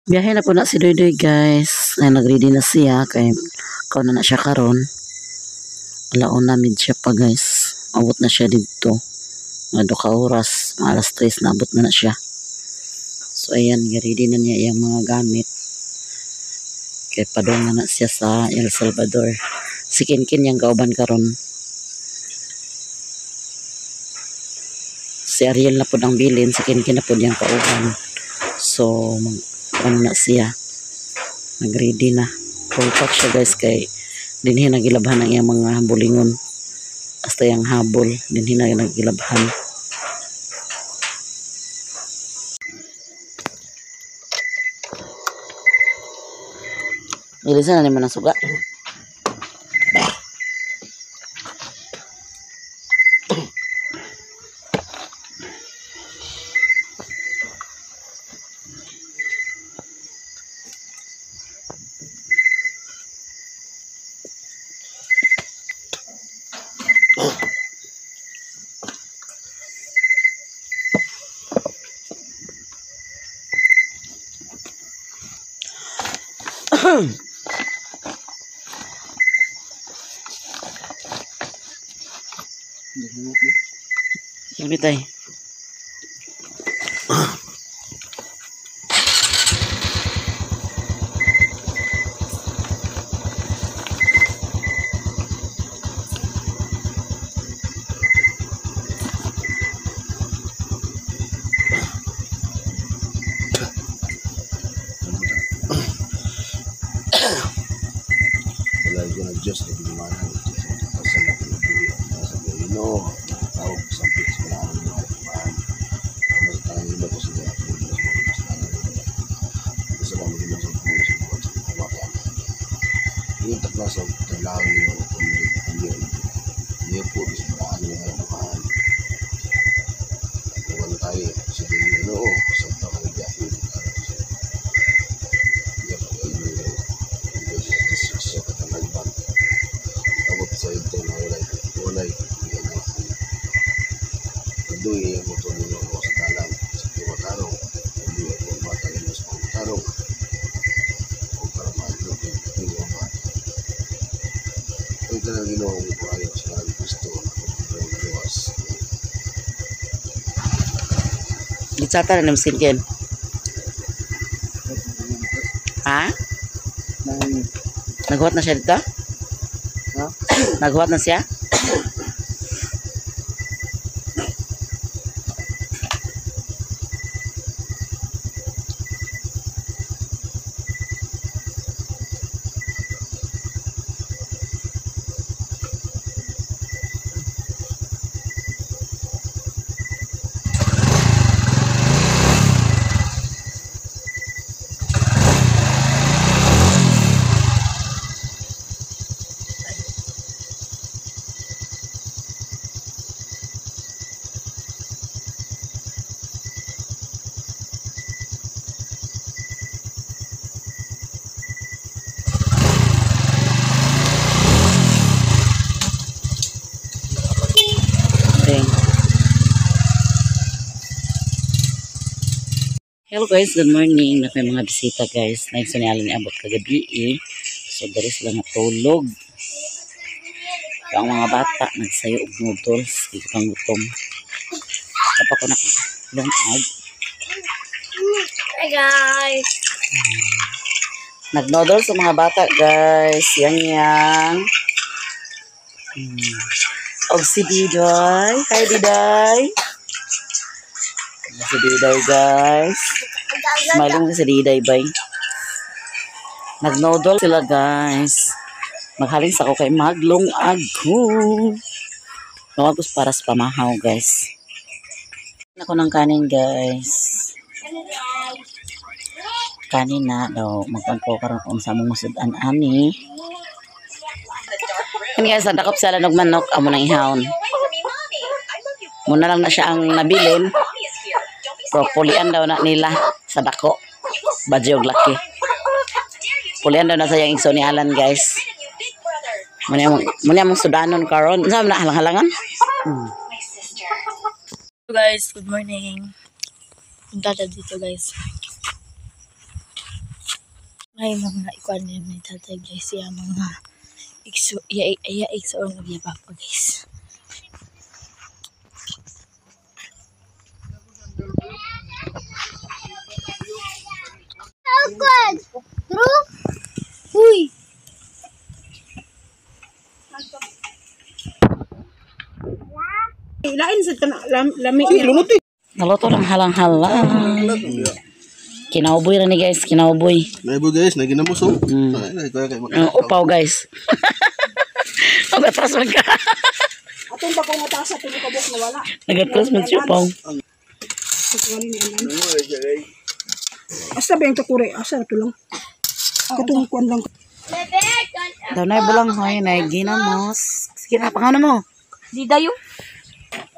Biyahe na po na si Doydoy, guys. Ay, nagready na siya kay kauna na siya karon. Alauna mid siya pa, guys. Abot na siya dito. Mga 2 ka oras, mga alas 3 na abot na na siya. So ayan, ready na niya iyang mga gamit. Kay padung na na siya sa El Salvador. Si Kinkin yang kauban karon. Si Ariel na pud ang bilin, si Kinkin na pud yang kauban. So ano na siya, nagready na, full pack siya, guys, kay dinhi nagilabhan ang iyang mga bulingon, hasta yang habol dinhi na nagilabhan. Ilisan na nimo ng suga. Sabi tayo. Wala ko ng Diyos na binumanan. Sa sa Ginoo, tawag sa sa mga mga kumaan. Ang sa tanang iba ko sa sa mga Ginoo sa mga sa mga yung takla sa talang yung niyo po sa paraan ng mga kumaan. Wala tayo sa Ginoo sa tawag biyahe. Sa ito na walay aduy ang motor nino ko sa talang sa kiwatarong aduy ang bata nino sa pangtarong o para maadlo kay ba ay tanang Ginoo ko ayo sa ngalan Kristo ang luwas. Gitsata na ng sinkin. Ha? Naghuwat na siya dito? Ha? Naghuwat na siya? Hello guys, good morning. Na may mga bisita, guys. Naigso ni Alan abot kagabi eh. So diri sila natulog. So, ang mga bata nagsayo og noodles, di ko pang gutom. Dapat ko na lungag. Hi guys. Nag-noodles ang mga bata, guys. Yang yang. Og si Diday. Hi Diday. Si Diday, guys. Smiling si Diday, bay. Nag-noodle sila, guys. Maghalin sa ako kay maglungag ko. Lungag para sa pamahaw, guys. Ako ng kanin, guys. Kanin na daw. Magpan ko karon kung sa among sudan ani. Kani guys, nadakop sila og manok amo nang ihawon. Muna lang na siya ang nabilin. Pero pulian daw na nila sa dako. Badyo og laki. Pulian daw na sa iyang igsoon ni Alan, guys. Muna among sudanon karon. Unsa man na halang-halangan? Hello guys, good morning. Punta tayo dito, guys. May mga ikuan ni tatay guys, iya mga igso, iya iya igsoon ug iya papa guys. Awkward. True? Uy. Ilain sa lami. Naluto ng halang-halang. Kinauboy ra ni guys, kinauboy. Naibo guys, naginamos oh. Ay, kaya kay Upaw guys. Nagatras man ka. Atong pa kung matasa tulo ka buok nawala. Nagatras man siya upaw. Asa ba yung takure? Asa to lang? Katong kuan lang. Daw na bulang hoy na ginamos. Sige na, pangano mo. Di dayo.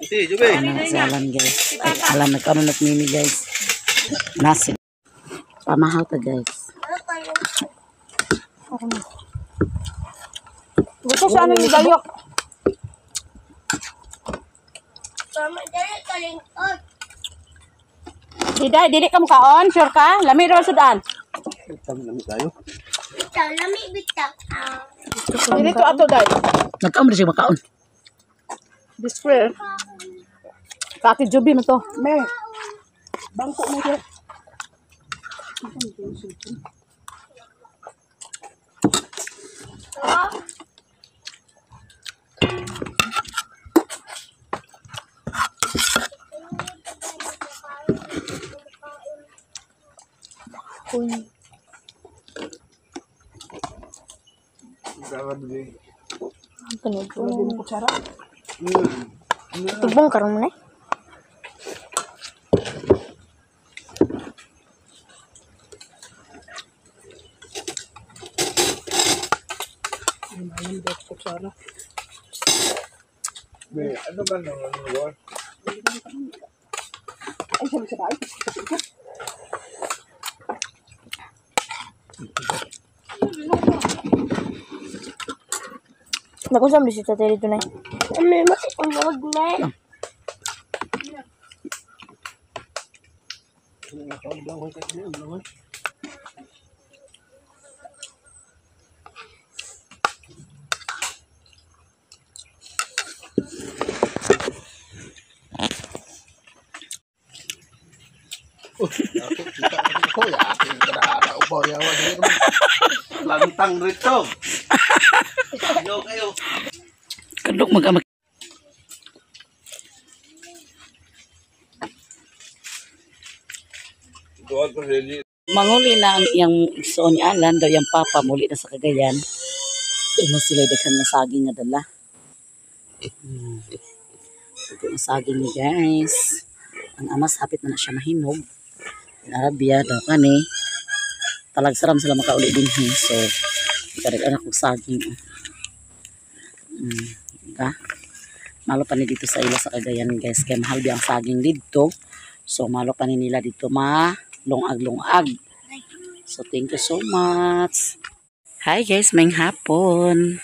Iti, jube. Ano si Alan guys. Ay, Alan nagkaroon na mimi guys. Nasi. Pamahaw ta guys. Gusto sa ano ni Dayok? Mama, dali kalingkod. Diday, dili ka mukaon, sure ka? Lami raw sudan. Lami tayo. Bitaw, lami bitaw. Ah. Dili to ato day. Nagkaon siya makaon. This square. Kati Juby mo to. Me. Bangko mo to. Kutsara. Tubong karon mo na. Kutsara. Ay, sabi sa bahay. Nakusam di si tatay dito na. May masiunod na. Lantang rito. Yo kayo. Kadlok mag Manguli na ang iyang igsoon ni Alan daw iyang papa muli na sa Cagayan. Ino sila daghan nga saging nga dala. Ito ang saging ni guys. Ang amas hapit na na siya mahinog. In Arabia daw kani. Talagsaram sila makauli din he. So kadaghan akong saging. Diba? Malo pa ni dito sa ila sa Cagayan guys. Kaya mahal bi ang saging dito. So malo pa ni nila dito ma lungag-lungag. So thank you so much. Hi guys, may hapon.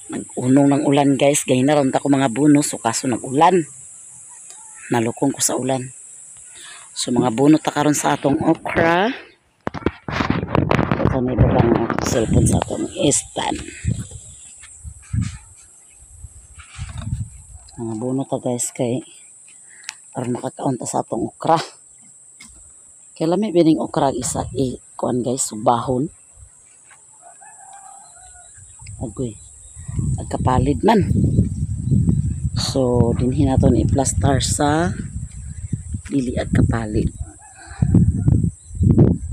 Nag-unong ng ulan guys. Gaya na ron ko mga buno. So kaso nag-ulan. Nalukong ko sa ulan. So mga buno ta karon sa atong okra. Ito na ibang cellphone sa atong stand. Mga buno ta guys kay aron makakaon ta sa atong okra. Kay lami bining okra isa i kuan guys, subahon. Agoy. Agkapalid man. So dinhi nato ni i-plaster sa dili agkapalid.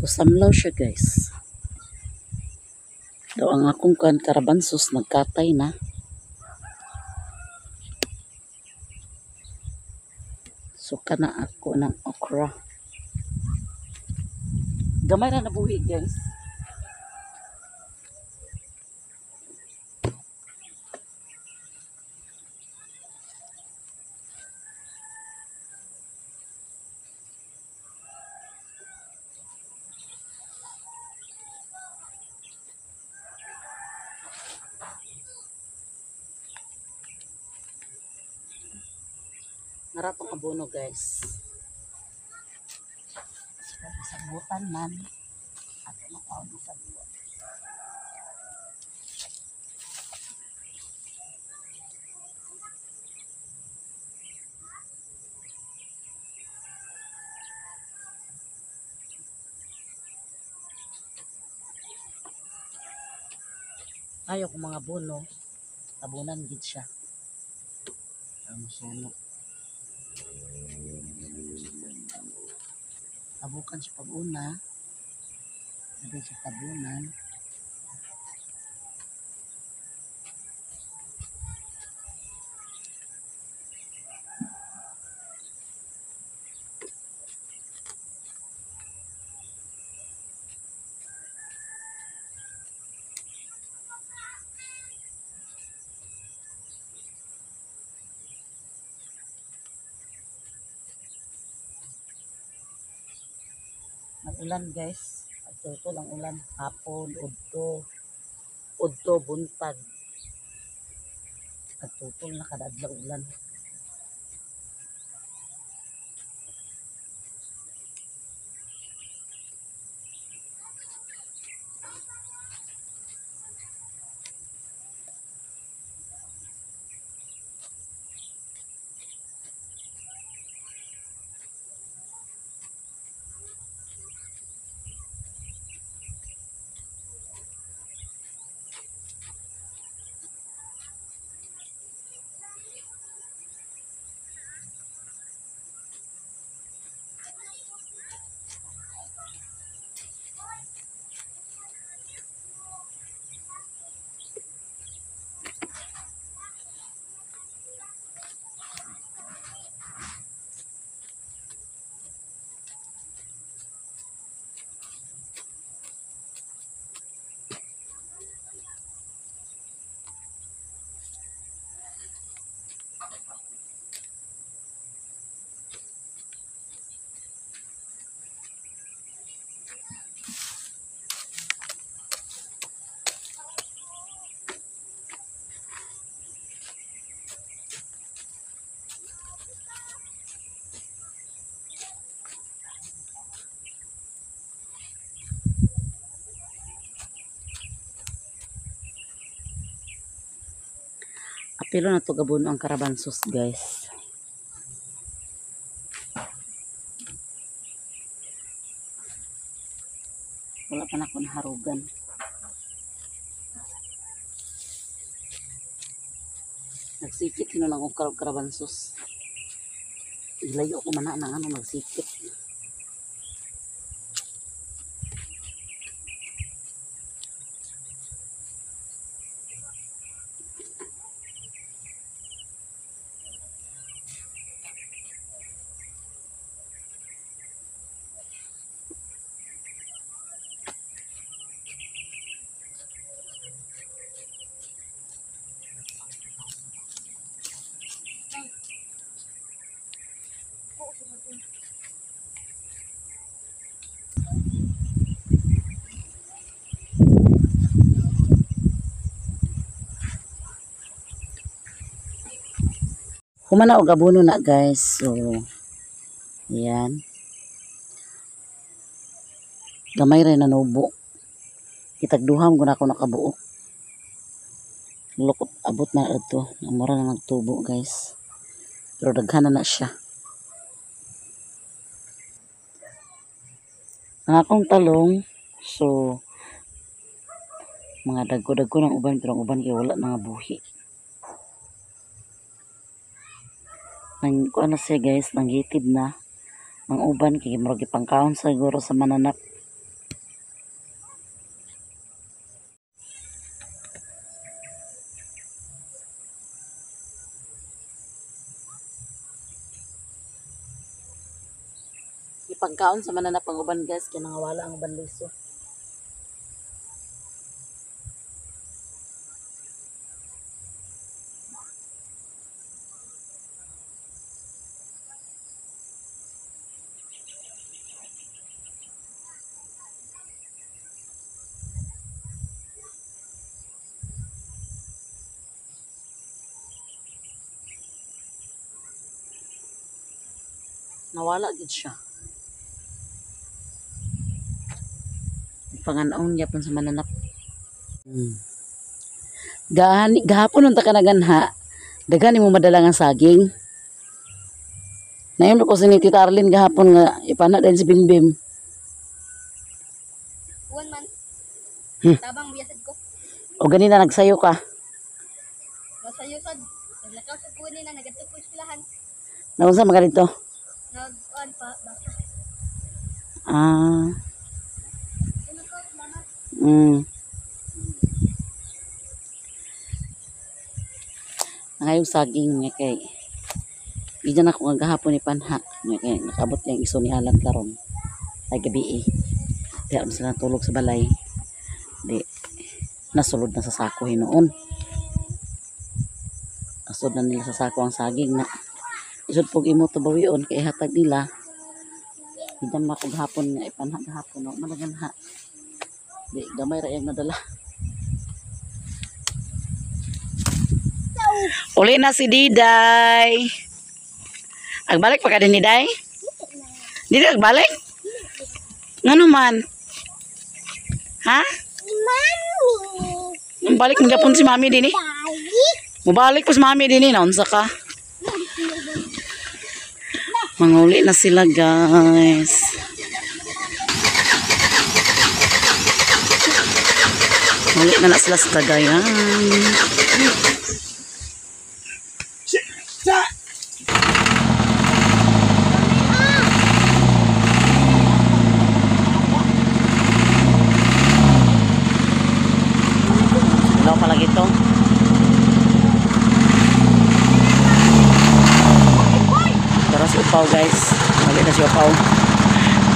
To samlaw siya guys. Daw ang akong kuan karabansos nagkatay na. So kana ako ng okra. Gamay ra nabuhi guys. Naratong abono guys. Sabutan man. Ato na kaon sa duwa. Ayaw ko mga buno. Tabunan gid siya. Ang sulok. Tabukan siya pag una. Sabi siya tabunan. Nag-ulan guys. Pagtutol ang ulan. Hapon, udto. Udto, buntag. Nagtutol na kada adlaw ulan. Apilo na to gabuno ang karabansos guys. Wala pa na ako naharugan. Nagsikit yun ang karabansos. Ilayo ko man na ang ano nagsikit. Humana og abono na guys. So, yan. Gamay rin nanubo. Kitagduham ko na ako nakabuo. Lukot abot na ito. Mura na nagtubo guys. Pero daghan na na siya. Ang akong talong, so, mga dagko-dagko ng uban, pero ang uban kay wala mga buhi. Nang kuan na siya guys, nanggitib na. Ang uban kay murag gipangkaon siguro sa mananap. Gipangkaon sa mananap ang uban guys, kay nangawala ang uban liso. Nawala gid siya. Panganaon gyapon sa mananap. Gahapon unta ka naganha. Daghan nimo madala nga saging. Nayon ko si ni Tita Arlene gahapon nga ipana din si Bimbim. Uwan man. Tabang biyasad ko. O ganina nagsayo ka. Masayo sad. Naglakaw sa kunin na nagadto ko eskwelahan. Naunsa man ka dito? Nag-on pa baka. Ah. Ngayong saging nga kay Ijan ako nga gahapon ni Panha nga kay nakabot niyang iso ni Alan karon ay gabi eh. Di ako sila natulog sa balay. Di nasulod na sa sako hinuon. Nasud na nila sa sako ang saging na isod pog imo to bawion kay hatag nila. Ijan na ako gahapon nga ipanha gahapon no managanha. Di gamay ra iyang nadala. Uli na si Diday. Agbalik pa ka din ni Day? Dili agbalik? Ngano man? Ha? Mami. Balik mo gapon si Mami din eh. Balik. Mubalik po si Mami din eh. Naunsa ka? Manguli na sila guys. Muli na na sila sa Cagayan. Hello palagi ito. Tara si Upaw guys. Mali na si Upaw.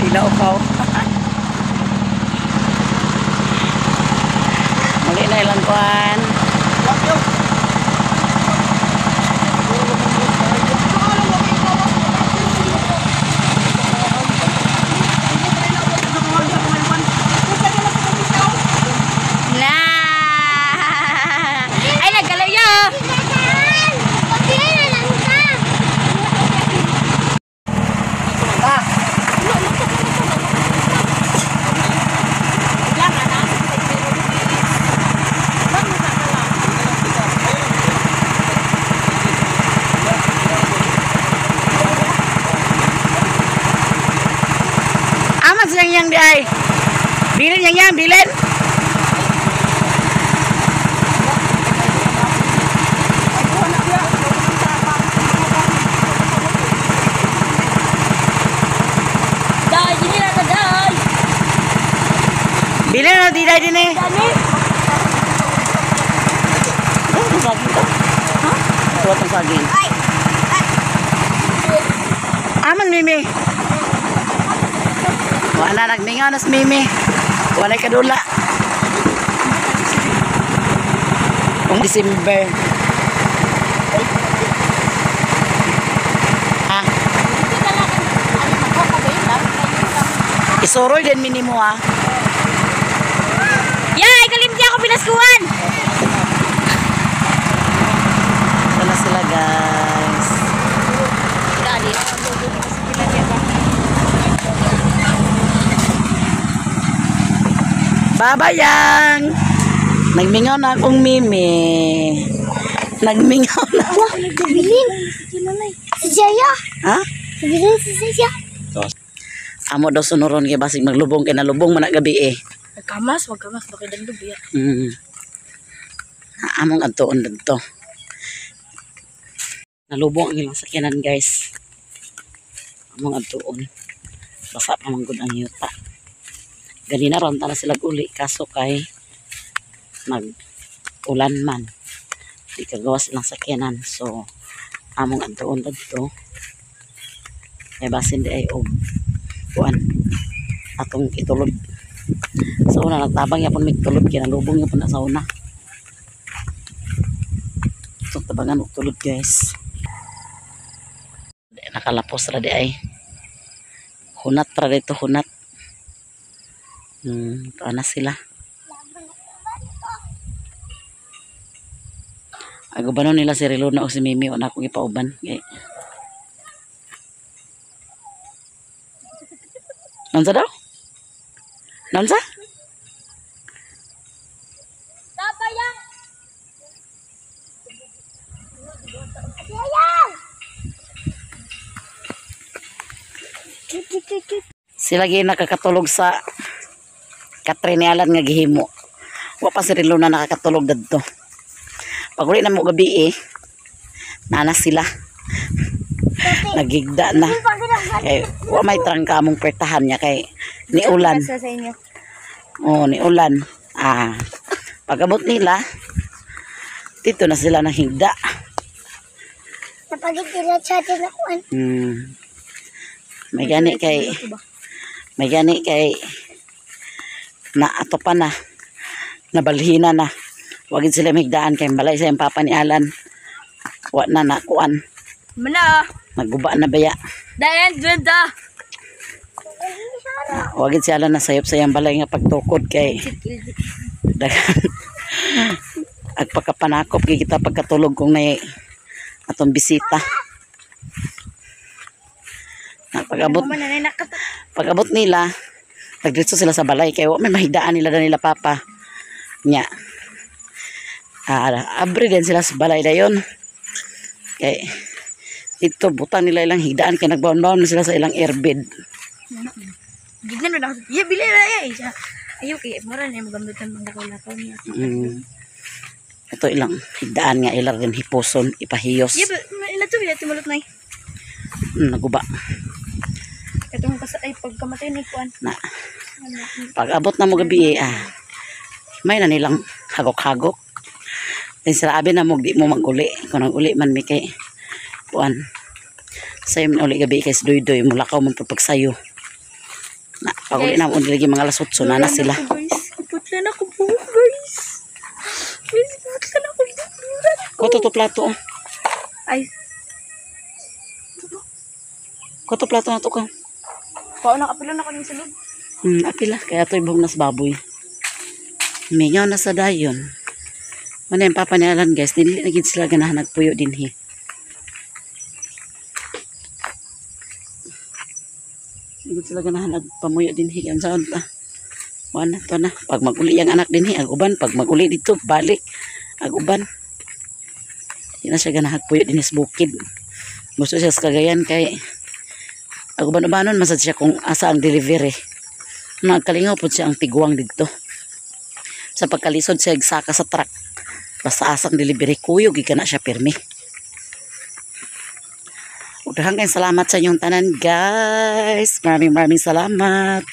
Sila Upaw. Mali na ilang kuan. Na! Ay nagkalayo. Okay na lang ka. Aman siyang yang di ay. Bilin yang yang bilin. Dai dini na ta dai. Bilin na di din eh. Dani. Ano itong saging to? Ha? Ito itong saging. Aman Mimi. Wala nagmingaw na si Mimi. Walay kadula. Kung December. Ha? Isuroy din minimo ha. Ya, ikalimti ako pinaskuhan. Ito na sila guys. Dali. Babayang! Nagmingaw na akong Mimi. Nagmingaw na. Wah, bilin. Si Jaya. Ha? Bilin si Jaya. Amo daw sunuron kay basig maglubong kay nalubong man na gabi eh. Magkamas, magkamas bakit ang dubi. Among adtoon didto. Nalubong ang ilang sakyanan guys. Among adtoon. Basa pa man gud ang yuta. Ganina ron tala sila uli kaso kay nag ulan man. Di kagawas ilang sakyanan. So among adtoon didto. Kay basin di ay og kuan atong itulod. Sa una nagtabang yapon mig tulod kay nalubong yapon na sa una. So tabangan og tulod guys. Di, nakalapos ra di ay. Hunat ra dito hunat. Tuan na sila. Agubanon nila si Riluna o si Mimi o na akong ipauban. Kay. Nansa daw? Nansa? Sila gyud nakakatulog sa katre ni Alan nga gihimo. Wa pa si Rilona nakakatulog dadto. Pag uli na mo gabi eh, nana sila. Nagigda na. Kay wa may trangka among pertahan niya kay ni ulan. Sa inyo. Oh, ni ulan. Ah. Pag-abot nila, dito na sila nahigda. Napagit nila sa atin ako. May gani kay na ato pa na nabalhina na. Wagin sila migdaan kay balay sa iyang papa ni Alan. Wa na nakuan. Mana. Naguba na baya. The end with the Wagin si Alan na sayop sa iyang balay nga pagtukod kay daghan ag pagkapanakop kay kita pagkatulog kung nay atong bisita. Na pag-abot pag-abot nila, nagdiretso sila sa balay kay wa may mahigdaan nila nila papa nya. Ah, abre din sila sa balay dayon. Kay dito butang nila ilang higdaan kay nagbaon-baon na sila sa ilang airbed. Gignan na ako. Yeah, bili na eh. Siya. Ayaw kay mura na yung magamit ng mga lakaw niya. Ito ilang higdaan nga ilang din hiposon ipahiyos. Yeah, but ila to bila timulot na. Naguba. Katong kasa ay pagkamatay ni kuan. Na. Pag abot na mo gabi eh, ah, may na nilang hagok-hagok. Then sila abi na mo di mo maguli. Kung naguli man mi kay kuan. Sayo man uli gabi kay si Doy-Doy mulakaw man pud pagsayo. Na pag uli na mo lagi mga alas 8 na na sila. Guys, iputlan ako buhok, guys. Guys, iputlan ako buhok. Kuto to plato, oh. Ay, Kuto plato na to ko. pauna kapilo na ko ning sulod. Apila kaya to'y buhok nas baboy. Mingaw na sa dayon. Mana yung papa ni Alan, guys, dili na gid sila ganahan nagpuyo dinhi. Hindi sila ganahan nagpamuyo dinhi. Ang saan ta? Wala to na. Pag maguli ang anak dinhi, ag uban. Pag maguli dito, balik. Ag uban. Di na siya ganahan puyo dinhi sa bukid. Gusto siya sa Cagayan kay ag uban-ubanon masad siya kung asa ang delivery. Nagkalingaw po siya ang tiguang dito. Sa pagkalisod siya saka sa truck. Basta asang delivery kuyog gikan na siya pirmi. Ug daghang kayong salamat sa inyong tanan, guys. Maraming maraming salamat.